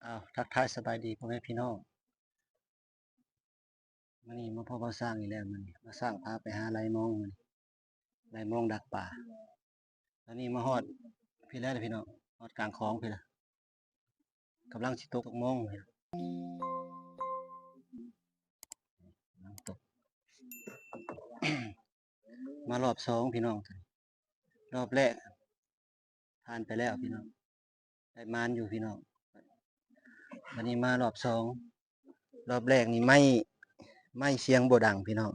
ອ້າວ ທັກທາຍສະບາຍດີພໍ່ແມ່ພີ່ນ້ອງ. ມື້ນີ້ມາພົບບ່າວຊ້າງອີກແລ້ວ ມື້ນີ້ບ່າວຊ້າງພາໄປຫາໄລ່ມອງ ມື້ນີ້ໄລ່ມອງດັກປາ. ຕອນນີ້ມາຮອດພີ້ແລ້ວພີ່ນ້ອງ ຮອດກາງຂອງພີ້ລະ ກຳລັງຊິຕົກໝ່ອງ ກຳລັງຕົກ. ມາຮອບສອງພີ່ນ້ອງ ຮອບແລກຜ່ານໄປແລ້ວພີ່ນ້ອງ ໄດ້ໝານຢູ່ພີ່ນ້ອງ. ບັດນີ້ມາຮອບສອງ ຮອບແລກນີ້ໄມ້ ໄມ້ສຽງບໍ່ດັງພີ່ນ້ອງ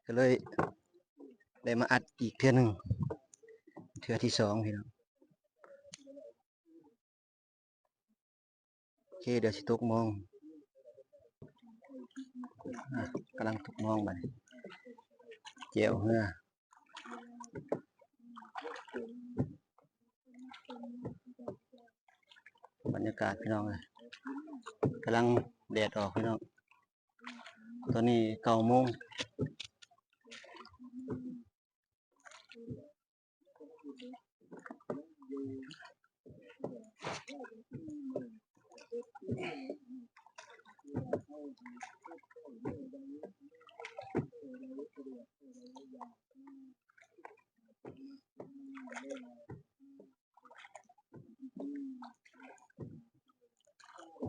ກໍເລີຍໄດ້ມາອັດອີກເທື່ອໜຶ່ງ ເທື່ອທີສອງພີ່ນ້ອງ. ໂອເຄ ດຽວຊິຕົກມອງ ອ່າ ກຳລັງຕົກມອງບັດນີ້ ແຈ່ວເຮືອ ບັນຍາກາດພີ່ນ້ອງເອີຍ ກຳລັງແດດອອກພີ່ນ້ອງ ຕອນນີ້ເກົ້າໂມງ. ໂອ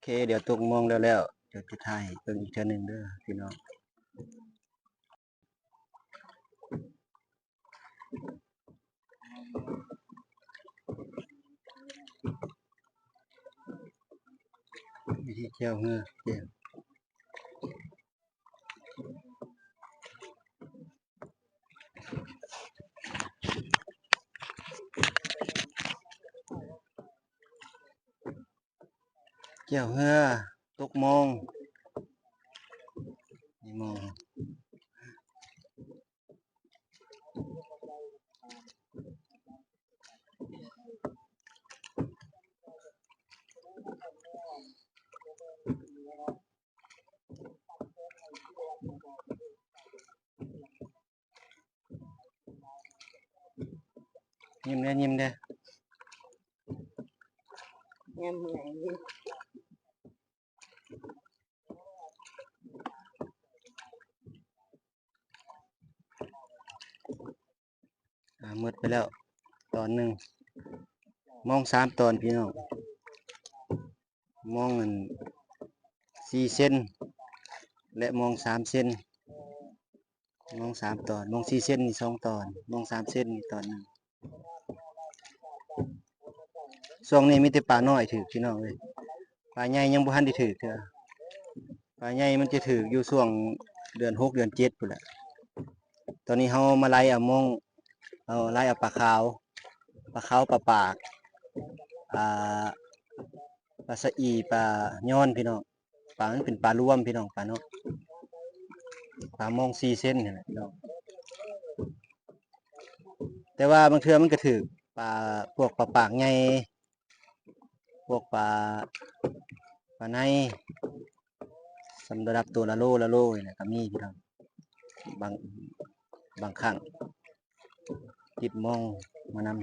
ເຄ ດຽວຕົກມອງແລ້ວໆ ດຽວຈະຖ່າຍໃຫ້ເບິ່ງອີກເທື່ອໜຶ່ງເດີພີ່ນ້ອງ. ວິທີແຈ່ວເຮືອ ແຈ່ວ ແຈ່ວເຮືອ ຕົກມອງ ນີ້ມອງ. ຍິ້ມແດ່ ຍິ້ມແດ່ ຍາມເມື່ອຍ. ອ່າ ໝົດໄປແລ້ວຕອນໜຶ່ງ ມອງສາມຕອນພີ່ນ້ອງ ມອງອັນສີ່ເຊັນ ແລະ ມອງສາມເຊັນ ມອງສາມຕອນ ມອງສີ່ເຊັນນີ້ສອງຕອນ ມອງສາມເຊັນນີ້ຕອນໜຶ່ງ. ຊ່ວງນີ້ມີແຕ່ປານ້ອຍຖືກພີ່ນ້ອງເອີຍ ປາໃຫຍ່ຍັງບໍ່ທັນໄດ້ຖືກເທື່ອ ປາໃຫຍ່ມັນຈະຖືກຢູ່ຊ່ວງເດືອນຫົກເດືອນເຈັດພຸ້ນແຫຼະ. ຕອນນີ້ເຮົາມາໄລ່ເອົາມອງ ເອົາ ໄລ່ເອົາປາຂາວ ປາຂາວ ປາປາກ ອ່າ ປາສະອີ່ ປາຍອນພີ່ນ້ອງ ປາມັນເປັນປາລວມພີ່ນ້ອງ ປາເນາະ ປາມອງສີ່ເຊັນນີ້ແຫຼະພີ່ນ້ອງ. ແຕ່ວ່າບາງເທື່ອມັນກໍຖືກປາ ພວກປາປາກໃຫຍ່ ພວກປາ ປາໄນ ສ່ຳລະດັບໂຕລະໂລລະໂລນີ້ແຫຼະ ກໍມີພີ່ນ້ອງ ບາງ ບາງຄັ້ງຕິດມອງມານຳ.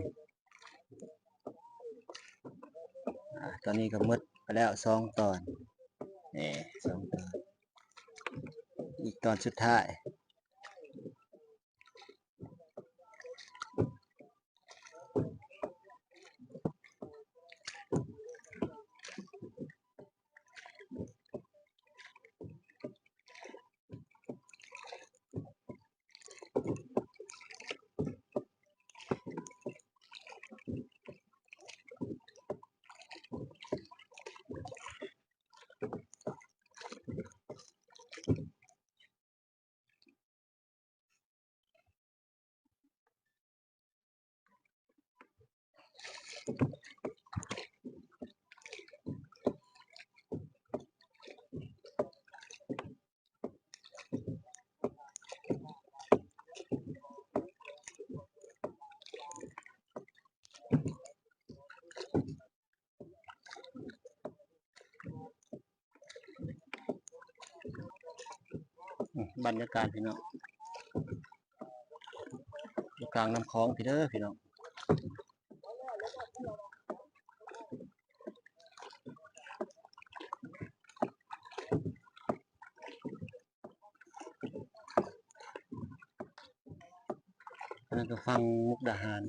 ອ່າ ຕອນນີ້ກໍໝົດໄປແລ້ວສອງຕອນ ນີ້ສອງຕອນ ອີກຕອນສຸດທ້າຍ. ບັນຍາກາດພີ່ນ້ອງ ຢູ່ກາງນ້ຳຂອງພີ້ເດີພີ່ນ້ອງ. ອັນນັ້ນກໍຝັ່ງມຸກດາຫານ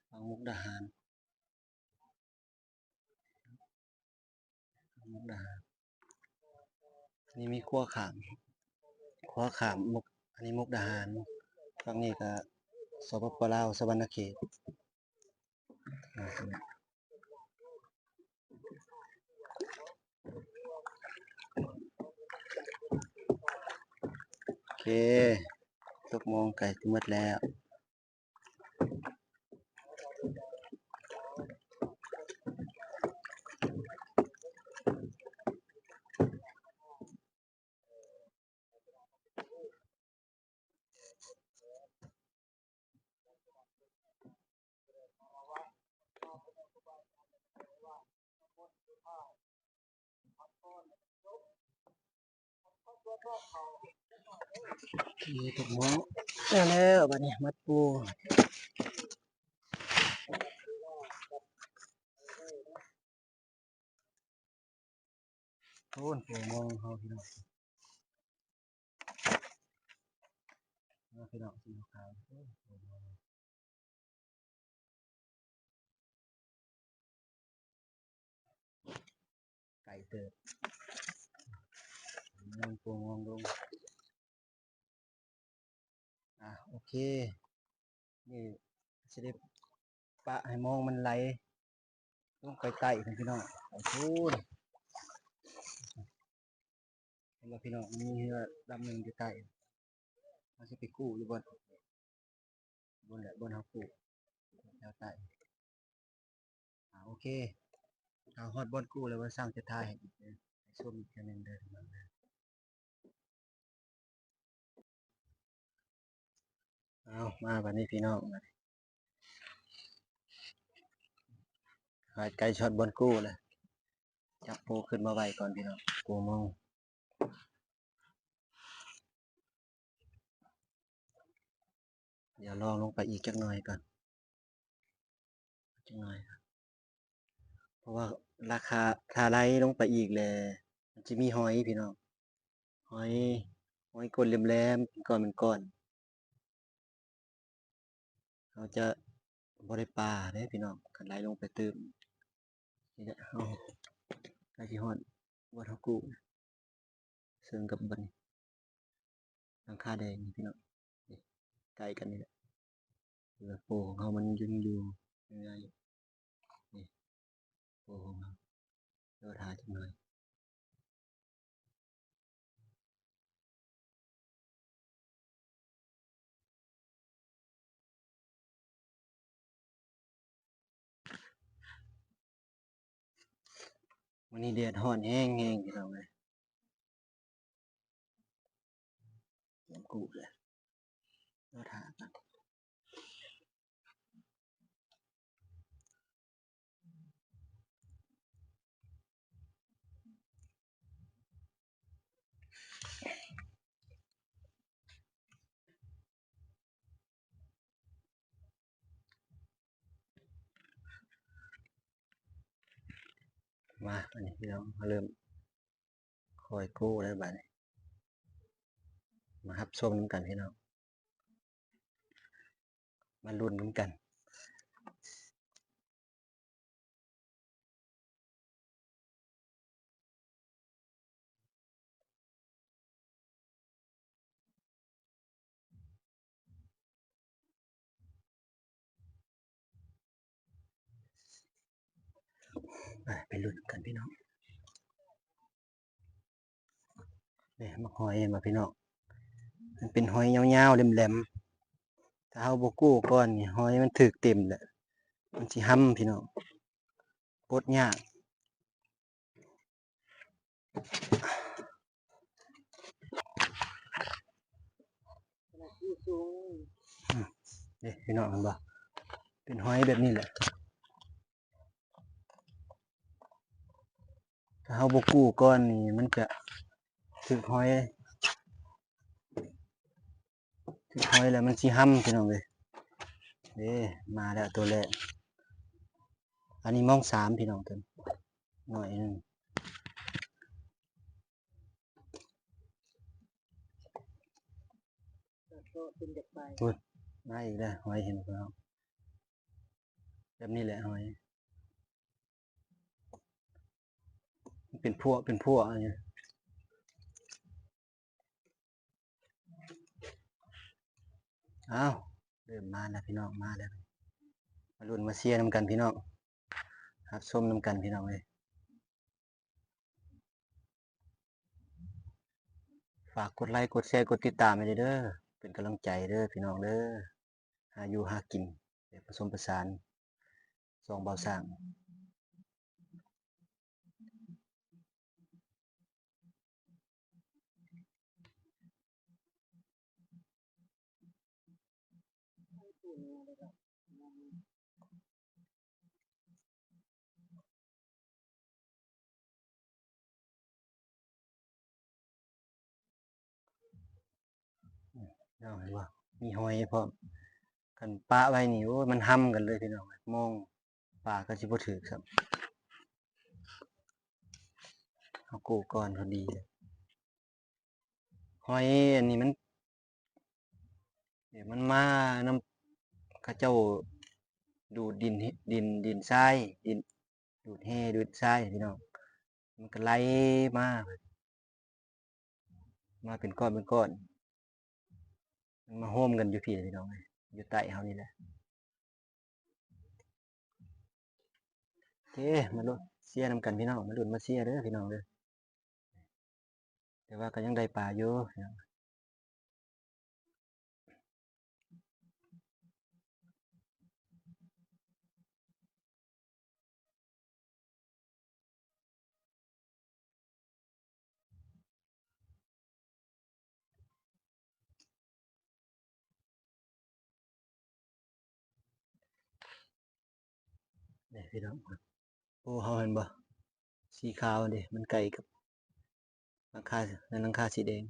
ຝັ່ງມຸກດາຫານ ມຸກດາຫານ ນີ້ມີຂົວຂ້າມ ຂົວຂ້າມມຸກ ອັນນີ້ມຸກດາຫານ ຝັ່ງນີ້ກໍ ສປປ ລາວ ສະຫວັນນະເຂດ. ໂອເຄ ຕົກໂມງ ໃກ້ຈະໝົດແລ້ວ. ໂອເຄ ຕົກໝໍ້ແລ້ວ ແລ້ວບາດນີ້ມາປູ ໂອ້ນ ປູໝໍ້ເຮົາພີ່ນ້ອງ ເນາະ ພີ່ນ້ອງ ສີຂາວ ໂອ້ຍ ປູໝໍ້ ໄກເຕີບ ເອົາໂປ່ງງອງລົງ. ອາ ໂອເຄ ນີ້ຊິໄດ້ປະໃຫ້ມອງມັນໄຫຼລົງໄປໃຕ້ພຸ້ນ ພີ່ນ້ອງ ໄປພຸ້ນ. ເຫັນບໍ່ພີ່ນ້ອງ ມັນມີເຮືອລຳໜຶ່ງຢູ່ໃຕ້ ເຮົາຊິໄປກູ້ຢູ່ບ່ອນ ບ່ອນແຫຼະ ບ່ອນເຮົາກູ້ແຖວໃຕ້. ອາ ໂອເຄ ຖ້າຮອດບ່ອນກູ້ແລ້ວ ບ່າວຊ່າງຈະຖ່າຍໃຫ້ອີກເດີ ໃຫ້ຊົມອີກເທື່ອໜຶ່ງເດີພີ່ນ້ອງເດີ. ເອົາ ມາບາດນີ້ພີ່ນ້ອງ ບາດນີ້ ໃກ້ຈະຮອດບ່ອນກູ້ແລ້ວ ຈັບໂປຂຶ້ນມາໄວ້ກ່ອນພີ່ນ້ອງ ກູ່ມອງ. ດຽວລອງລົງໄປອີກຈັກໜ່ອຍກ່ອນ ຈັກໜ່ອຍ ເພາະວ່າລາຄາ ຖ້າໄຫຼລົງໄປອີກແລ້ວ ມັນຊິມີຫອຍພີ່ນ້ອງ ຫອຍ ຫອຍກົ້ນແຫຼມໆ ເປັນກ້ອນເປັນກ້ອນ. ເຮົາຈະບໍ່ໄດ້ປາເດ້ພີ່ນ້ອງ ຄັນໄຫຼລົງໄປຕື່ມ. ນີ້ແຫຼະ ເຮົາໃກ້ຊິຮອດບ່ອນເຮົາກູ້ ເຊິ່ງກັບບ່ອນນີ້ ຫຼັງຄາແດງນີ້ພີ່ນ້ອງ ນີ້ ໃກ້ກັນນີ້ແຫຼະ ແລ້ວໂປຂອງເຮົາມັນຍັງຢູ່ ຍັງໄງ ນີ້ ໂປຂອງເຮົາ ລໍຖ້າຈັກໜ່ອຍ. ມື້ນີ້ແດດຮ້ອນແຮງໆ ພີ່ນ້ອງເອີຍ ຕຽມກູ້ເລີຍ ລໍຖ້າກັນ. ມາ ອັນນີ້ພີ່ນ້ອງ ເຮົາເລີ່ມຄ່ອຍກູ້ແລ້ວບາດນີ້ ມາຮັບຊົມນຳກັນພີ່ນ້ອງ ມາລຸ້ນນຳກັນ. ໄປ ໄປລຸ້ນກັນພີ່ນ້ອງ. ນີ້ ໝາກຫອຍເຫັນບໍ່ພີ່ນ້ອງ ມັນເປັນຫອຍຍາວໆ ແຫຼມໆ ຖ້າເຮົາບໍ່ກູ້ກ່ອນນີ້ ຫອຍມັນຖືກເຕັມແລ້ວ ມັນຊິຮຳພີ່ນ້ອງ ປົດຍາກ. ນີ້ພີ່ນ້ອງເຫັນບໍ່ ເປັນຫອຍແບບນີ້ແຫຼະ ຖ້າເຮົາບໍ່ກູ້ກ່ອນນີ້ ມັນຈະຖືກຫອຍ ຖືກຫອຍແລ້ວມັນຊິຮຳພີ່ນ້ອງເອີຍ. ເດ້ ມາແລ້ວໂຕແລກ ອັນນີ້ມອງສາມພີ່ນ້ອງ ໂຕໜ້ອຍໜຶ່ງ. ໂອ້ຍ ມາອີກແລ້ວ ຫອຍ ເຫັນບໍ່ພີ່ນ້ອງ? ແບບນີ້ແຫຼະຫອຍ ມັນເປັນພວກເປັນພວກຢູ່. ອ້າວ ເລີ່ມມາແລ້ວພີ່ນ້ອງ ມາແລ້ວ ມາລຸ້ນມາເຊຍນຳກັນພີ່ນ້ອງ ຮັບຊົມນຳກັນພີ່ນ້ອງເອີຍ. ຝາກກົດໄລ ກົດແຊ ກົດຕິດຕາມໃຫ້ແດ່ເດີ ເປັນກຳລັງໃຈເດີພີ່ນ້ອງເດີ ຫາຢູ່ຫາກິນແບບປະສົມປະສານ ສອງບ່າວຊ້າງ. ເນາະ ເຫັນບໍ່ ມີຫອຍພ້ອມ ຄັນປະໄວ້ນີ້ ໂອ້ຍ ມັນຮຳກັນເລີຍພີ່ນ້ອງ ມອງປາກໍຊິບໍ່ຖືກຊ້ຳ. ເຮົາກູ້ກ່ອນພໍດີເລີຍ. ຫອຍອັນນີ້ມັນ ມັນມານຳ ເຂົາເຈົ້າດູດດິນ ດິນ ດິນຊາຍ ດິນ ດູດແຮ່ດູດຊາຍພີ່ນ້ອງ ມັນກໍໄຫຼມາ ມາເປັນກ້ອນເປັນກ້ອນ ມັນມາໂຮມກັນຢູ່ພີ້ແຫຼະພີ່ນ້ອງເອີຍ ຢູ່ໃຕ້ເຮົານີ້ແຫຼະ. ໂອເຄ ມາລຸ້ນເຊຍນຳກັນພີ່ນ້ອງ ມາລຸ້ນມາເຊຍເດີພີ່ນ້ອງເດີ ແຕ່ວ່າກໍຍັງໄດ້ປາຢູ່. ນີ້ພີ່ນ້ອງ ໂອ້ ເຮົາເຫັນບໍ່ ສີຂາວເດ້ ມັນໃກ້ກັບຫຼັງຄາ ໃນຫຼັງຄາສີແດງ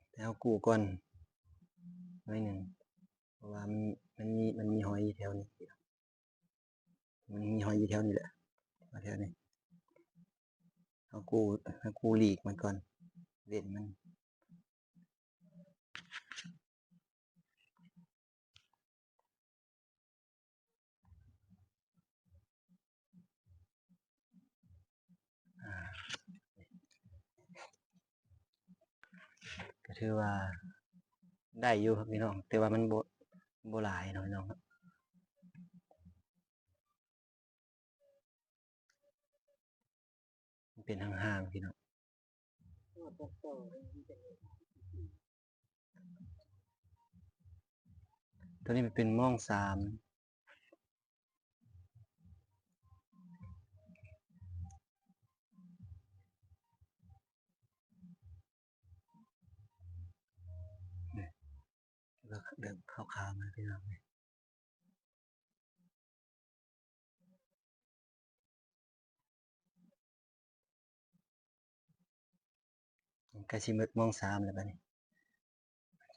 ແຕ່ເຮົາກູ້ກ່ອນໜ້ອຍໜຶ່ງ ເພາະວ່າມັນ ມັນມີ ມັນມີຫອຍຢູ່ແຖວນີ້. ມັນມີຫອຍຢູ່ແຖວນີ້ແຫຼະ ມາແຖວນີ້ ເຮົາກູ້ ເຮົາກູ້ຫຼີກມັນກ່ອນ ເວັ້ນມັນ ອາ ກໍຖືວ່າໄດ້ຢູ່ພີ່ນ້ອງ ແຕ່ວ່າມັນບໍ່ ບໍ່ຫຼາຍເນາະພີ່ນ້ອງເນາະ ມັນເປັນຫ່າງໆ ພີ່ນ້ອງ. ຕົວນີ້ມັນເປັນມອງສາມ ນີ້ ເລີ່ມຂາວໆ ມາພີ່ນ້ອງ ນີ້ ໃກ້ຊິໝົດໂມງສາມແລ້ວບາດນີ້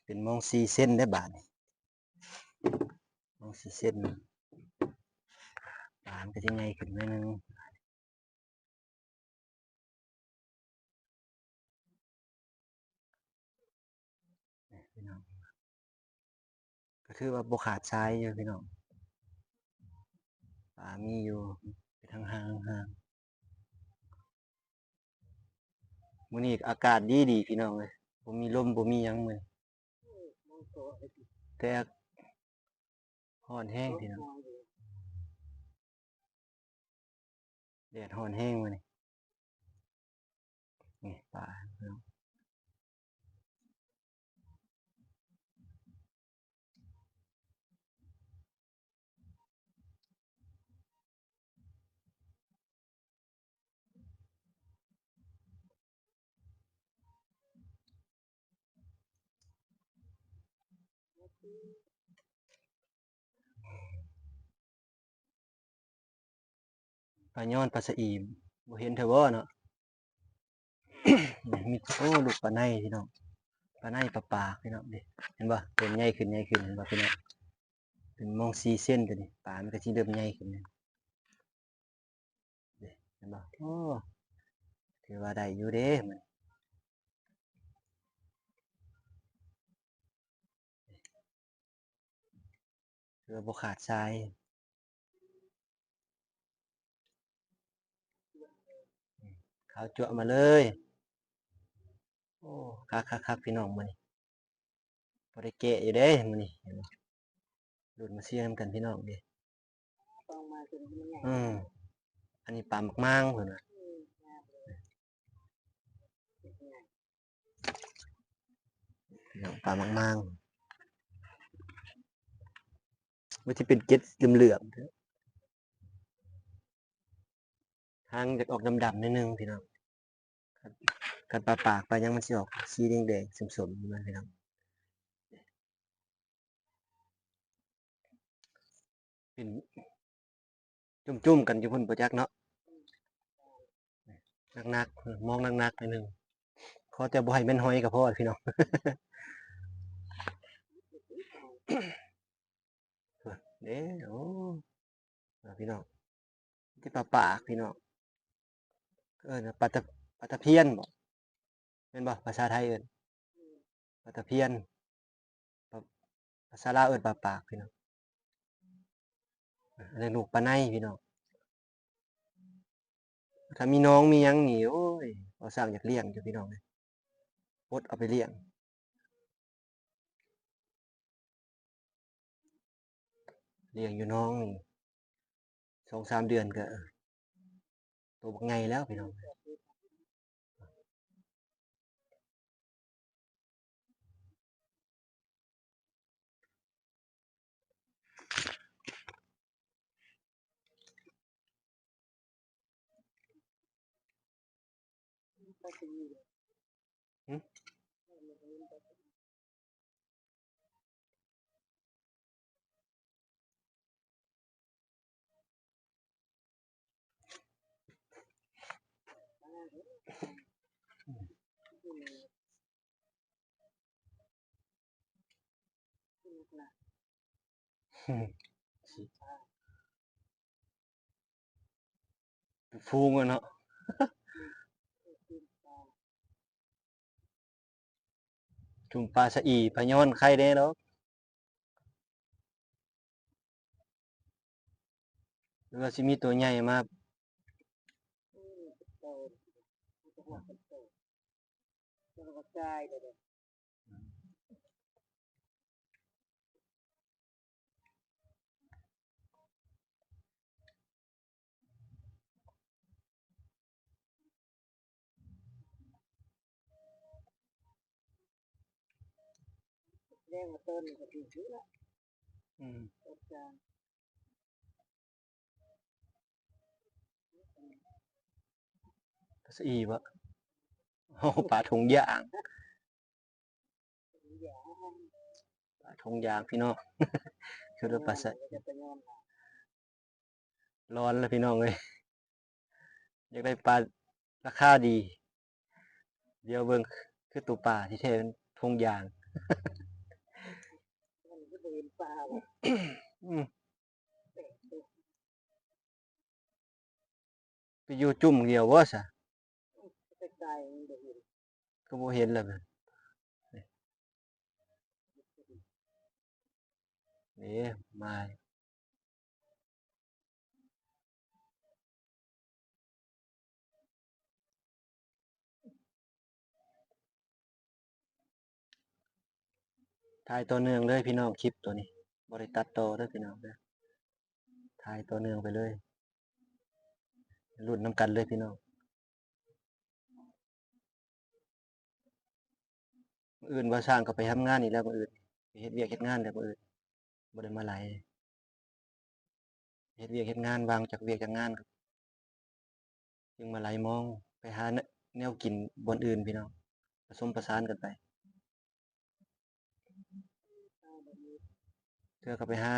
ເປັນໂມງສີ່ເຊັນແລ້ວບາດນີ້ ໂມງສີ່ເຊັນ ປາມັນກໍຊິໃຫຍ່ຂຶ້ນໜ້ອຍໜຶ່ງ. ນີ້ພີ່ນ້ອງ ກໍຖືວ່າບໍ່ຂາດສາຍຢູ່ພີ່ນ້ອງ ປາມີຢູ່ ເປັນຫ່າງໆ ມື້ນີ້ອາກາດດີໆ ພີ່ນ້ອງເອີຍ ບໍ່ມີລົມ ບໍ່ມີຫຍັງມື້ນີ້ ແຕ່ ຮ້ອນແຮງພີ່ນ້ອງ ແດດຮ້ອນແຮງມື້ນີ້ ນີ້ປາພີ່ນ້ອງ. ປາຍ້ອນ ປາສະອີ ບໍ່ເຫັນແທ້ບໍ່ເນາະ ມີ ໂອ້ ລູກປາໄນພີ່ນ້ອງ ປາໄນ ປາປາກພີ່ນ້ອງ ເດ້ ເຫັນບໍ່ ເລີ່ມໃຫຍ່ຂຶ້ນ ໃຫຍ່ຂຶ້ນ ເຫັນບໍ່ພີ່ນ້ອງ ເປັນມອງສີ່ເຊັນຕົວນີ້ ປາມັນກໍຊິເລີ່ມໃຫຍ່ຂຶ້ນ ເດ້ ເຫັນບໍ່ ໂອ້ ຖືວ່າໄດ້ຢູ່ເດ້ ມັນ ເ ກໍບໍ່ຂາດສາຍ. ຂາວຈັ້ວມາເລີຍ. ໂອ້ ຄັກໆໆ ພີ່ນ້ອງ ມື້ນີ້ ພໍໄດ້ແກະຢູ່ເດ້ມື້ນີ້ ເຫັນບໍ່? ລຸ້ນມາເຊຍນຳກັນພີ່ນ້ອງເດ້. ອືມ ອັນນີ້ປາໝາກມາງເພິ່ນວ່າ. ອືມ ພີ່ນ້ອງ ປາໝາກມາງ ມັນຊິເປັນເກັດເຫຼືອມໆ ທາງຈະອອກດຳໆ ໜ້ອຍໜຶ່ງພີ່ນ້ອງ. ຄັນປາປາກປາຫຍັງມັນຊິອອກສີແດງໆ ສົ້ມໆ ຢູ່ນັ້ນພີ່ນ້ອງ. ເປັນຈຸ້ມໆ ກັນຢູ່ພຸ້ນບໍ່ຈັກເນາະ. ໜັກໆ ມອງໜັກໆ ໜ້ອຍໜຶ່ງ ຂໍແຕ່ບໍ່ໃຫ້ແມ່ນຫອຍກໍພໍພີ່ນ້ອງ. ເດ້ ໂອ້ ພີ່ນ້ອງ ທີ່ປາປາກພີ່ນ້ອງ ເອີ້ນວ່າປາຕະ ປາຕະພຽນບໍ ແມ່ນບໍ່? ພາສາໄທເອີ້ນປາຕະພຽນ ພາ ພາສາລາວເອີ້ນປາປາກພີ່ນ້ອງ. ອັນນີ້ລູກປາໄນພີ່ນ້ອງ. ຖ້າມີໜອງມີຫຍັງນີ້ ໂອ້ຍ ບ່າວຊ້າງຢາກລ້ຽງຢູ່ພີ່ນ້ອງເອີຍ ປົດເອົາໄປລ້ຽງ. ລ້ຽງຢູ່ໜອງນີ້ ສອງສາມເດືອນກໍໂຕບັກໃຫຍ່ແລ້ວພີ່ນ້ອງ. ເປັນຝູງເນາະ ຈຸ້ມປາສະອີ່ ປາຍອນ ໄຄແດ່ດອກ. ຫຼືວ່າຊິມີຕົວໃຫຍ່ມາ ແດງວ່າຕົ້ນກໍຖືກຢູ່ລະ ອືມ ຕົ້ນກາງ ປາສະອີ່ບໍ? ໂອ້ ປາຖົງຢາງ ປາຖົງຢາງພີ່ນ້ອງ ຄືວ່າປາສະ ຮ້ອນລະພີ່ນ້ອງເອີຍ ຢາກໄດ້ປາລາຄາດີ. ດຽວເບິ່ງ ຄືໂຕປາທີ່ແທ້ເປັນຖົງຢາງ ອືມ ໄປຢູ່ຈຸ້ມດຽວບໍ່ຊະ? ໄກໆ ມັນບໍ່ເຫັນ ກໍບໍ່ເຫັນແລ້ວ ເດ້ ມາ ຖ່າຍຕໍ່ເນື່ອງເລີຍພີ່ນ້ອງ ຄລິບໂຕນີ້ ບໍ່ໄດ້ຕັດຕໍ່ເດີພີ່ນ້ອງເດີ ຖ່າຍຕໍ່ເນື່ອງໄປເລີຍ ລຸ້ນນຳກັນເລີຍພີ່ນ້ອງ. ມື້ອື່ນບ່າວຊ້າງກໍໄປທຳງານອີກແລ້ວ ມື້ອື່ນໄປເຮັດວຽກເຮັດງານແລ້ວ ມື້ອື່ນບໍ່ໄດ້ມາຫຼາຍ ເຮັດວຽກເຮັດງານ ວ່າງຈາກວຽກຈາກງານ ຈຶ່ງມາຫຼາຍໂມງ ໄປຫາແນ ແນວກິນບ່ອນອື່ນພີ່ນ້ອງ ປະສົມປະສານກັນໄປ ເທື່ອກໍໄປຫາ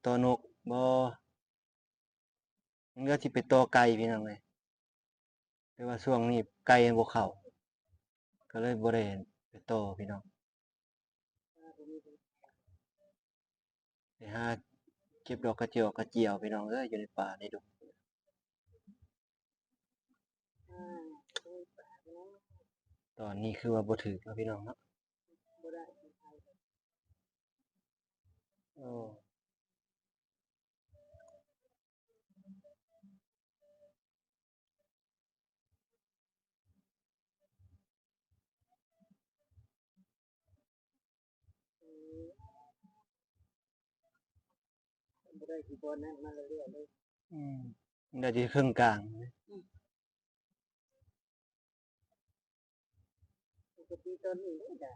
ຕໍ່ນົກບໍ ເຫຼືອຊິໄປຕໍ່ໄກ່ພີ່ນ້ອງເອີຍ ແຕ່ວ່າຊ່ວງນີ້ໄກ່ມັນບໍ່ເຂົ້າ ກໍເລີຍບໍ່ໄດ້ໄປຕໍ່ພີ່ນ້ອງ. ໄປຫາເກັບດອກກະຈອກກະຈຽວພີ່ນ້ອງເອີຍ ຢູ່ໃນປ່າໃນດົງ. ຕອນນີ້ຄືວ່າບໍ່ຖືກເນາະພີ່ນ້ອງເນາະ. ໂອ້ ຍ สิบ่นั่นมาเรื่อยๆ เลย อืม ได้ที่ครึ่งกลาง อืม ปกติตอนนี้เลยจ้ะ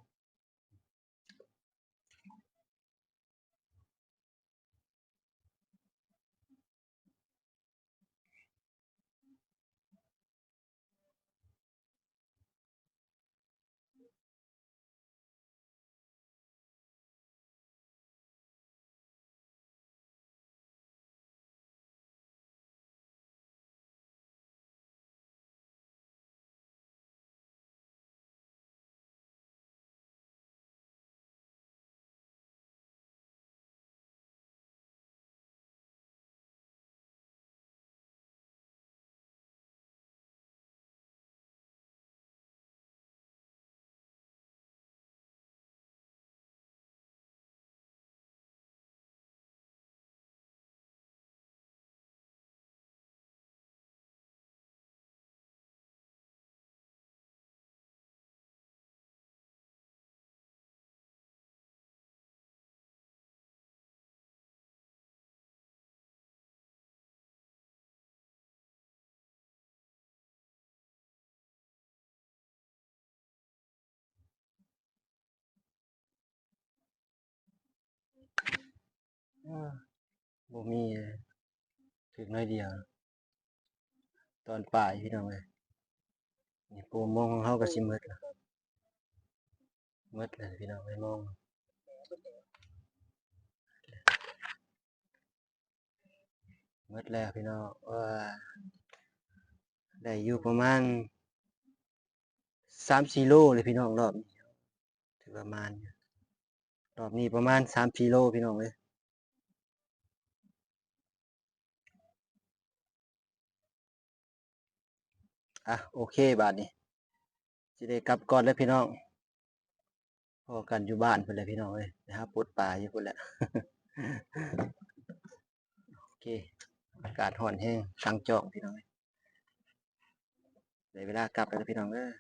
บ่มี ถืกน้อยเดียว ตอนปลายพี่น้องเอ้ย นี่ โปรโมงของเฮาก็สิหมดแล้ว หมดแล้วพี่น้องเอ้ย โมง หมดแล้วพี่น้อง ว้า ได้อยู่ประมาณสามสี่โลเลยพี่น้อง รอบนี้ ถือว่ามานอยู่ รอบนี้ประมาณสามสี่โลพี่น้องเอ้ย อ่ะ โอเค บาดนี้สิได้กลับก่อนแล้วพี่น้อง พ้อกันอยู่บ้านพุ้นแหละพี่น้องเอ้ย ไปหาปลดปลาอยู่พุ้นแหละ โอเค อากาศร้อนแฮง สังจอกพี่น้องเอ้ย ได้เวลากลับแล้วพี่น้องเอ้ย